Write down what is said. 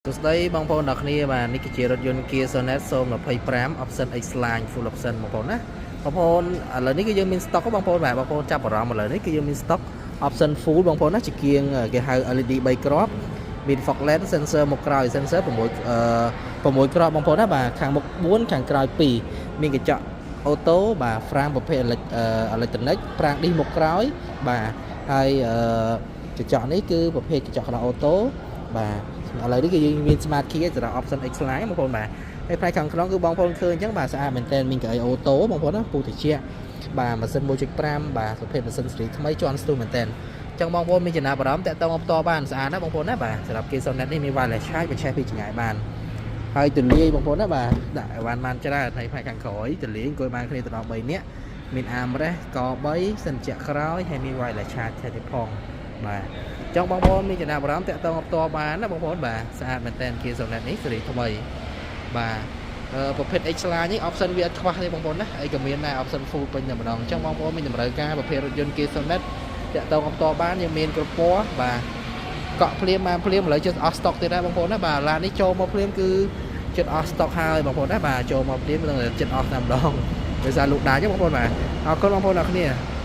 សួស្តីបងប្អូនអ្នកគ្នាបាទនេះគឺជារថយន្ត Kia Sonet 025 option X line full option បងប្អូនណាបងប្អូនឥឡូវនេះគឺយើងមាន stock បងប្អូនបាទបងប្អូនចាប់អារម្មណ៍ឥឡូវនេះគឺយើងមាន stock option full បងប្អូនណាជាគៀងគេហៅ LED 3គ្រាប់មាន fog lamp sensor មុខក្រោយ sensor 6 6គ្រាប់បងប្អូនណាបាទខាងមុខ4ខាងក្រោយ2មានកញ្ចក់ auto បាទហ្វ្រាំងប្រភេទ electronic ហ្វ្រាំងឌីសមុខក្រោយបាទហើយកញ្ចក់នេះគឺប្រភេទកញ្ចក់ក្តៅ auto បាទឥឡូវនេះគឺយើងមាន smart key សម្រាប់ option X line បងប្អូនបាទហើយផ្នែកខាងក្នុងគឺបងប្អូនឃើញអញ្ចឹងបាទស្អាតមែនទែនមានកៅអី auto បងប្អូនណាពូតិចបាទម៉ាស៊ីន1.5បាទប្រភេទម៉ាស៊ីនស៊េរីថ្មីជាន់ស្ទូមែនទែនចឹងបងប្អូនមានចំណាប់អារម្មណ៍តាក់ទងមកផ្ទាល់បានស្អាតណាបងប្អូនណាបាទសម្រាប់ Kia Sonet នេះមាន wireless charge បញ្ឆេះពីចម្ងាយបានហើយទលាយបងប្អូនណាបាទដាក់អីវ៉ាន់បានច្រើនហើយផ្នែកខាងក្រោយទលាយអង្គុយបានគ្នាទៅដល់3នាក់មាន armrest ក3សិនជាក្រោយហើយមាន wireless charge ថែមទៀតផងបាទចង់បងប្អូនមានចំណាប់អារម្មណ៍តាក់ទងមកផ្ទាល់បានណាបងប្អូនបាទស្អាតមែនតើ Kia Sonet នេះស៊េរីថ្មីបាទប្រភេទ X line នេះ option វាអត់ខ្វះទេបងប្អូនណាអីក៏មានដែរ option full ពេញតែម្ដងអញ្ចឹងបងប្អូនមានតម្រូវការប្រភេទរថយន្ត Kia Sonet តាក់ទងមកផ្ទាល់បានយើងមានគ្រប់ពណ៌បាទកក់ភ្លាមបានភ្លាមឥឡូវជិតអស់ stock ទៀតដែរបងប្អូនណាបាទឡាននេះចូលមកភ្លាមគឺជិតអស់ stock ហើយបងប្អូនណាបាទចូលមកភ្លាមនឹងជិតអស់តែម្ដងដោយសារលក់ដាច់បងប្អូនបាទអរគុណបងប្អូនអរគ្នា។